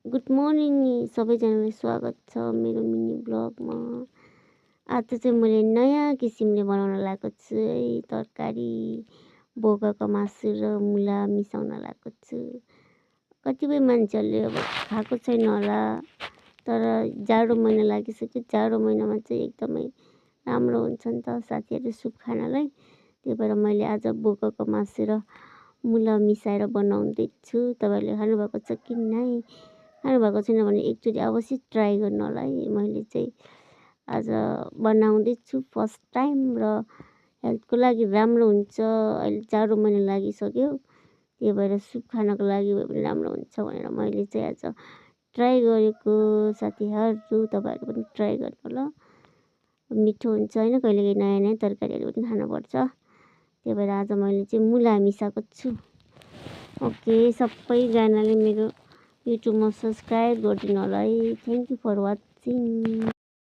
Good morning सबैजनालाई स्वागत छ मेरो मिनी ब्लगमा। आज चाहिँ मैले नयाँ किसिमले बनाउन लागेको छु है तरकारी। बोकाको मासु र मुला मिसाउन लागेको छु। कतिपय मान्छेहरूले अब खाएको छैन होला, तर जाडो महिना लागिसक्यो। जाडो महिनामा चाहिँ एकदमै राम्रो हुन्छ नि त साथीहरू सुप खानलाई। त्यही भएर मैले आज बोकाको मासु र मुला मिसाएर बनाउँदैछु। तपाईँहरूले खानुभएको छ कि नै? खानुभएको छैन भने एकचोटि अवश्य ट्राई गर्नु होला है। मैले चाहिँ आज बनाउँदैछु फर्स्ट टाइम र हेल्थको लागि राम्रो हुन्छ। अहिले जाडो महिना लागिसक्यो, त्यही भएर सुप खानको लागि भए पनि राम्रो हुन्छ भनेर मैले चाहिँ आज ट्राई गरेको। साथीहरू तपाईँहरू पनि ट्राई गर्नु होला, मिठो हुन्छ होइन। कहिलेकाहीँ नयाँ नयाँ तरकारीहरू पनि खानुपर्छ। त्यही भएर आज मैले चाहिँ मुला मिसाएको छु। ओके, सबैजनाले मेरो युट्युबमा सब्सक्राइब गरिदिनु होला है। Thank you for watching.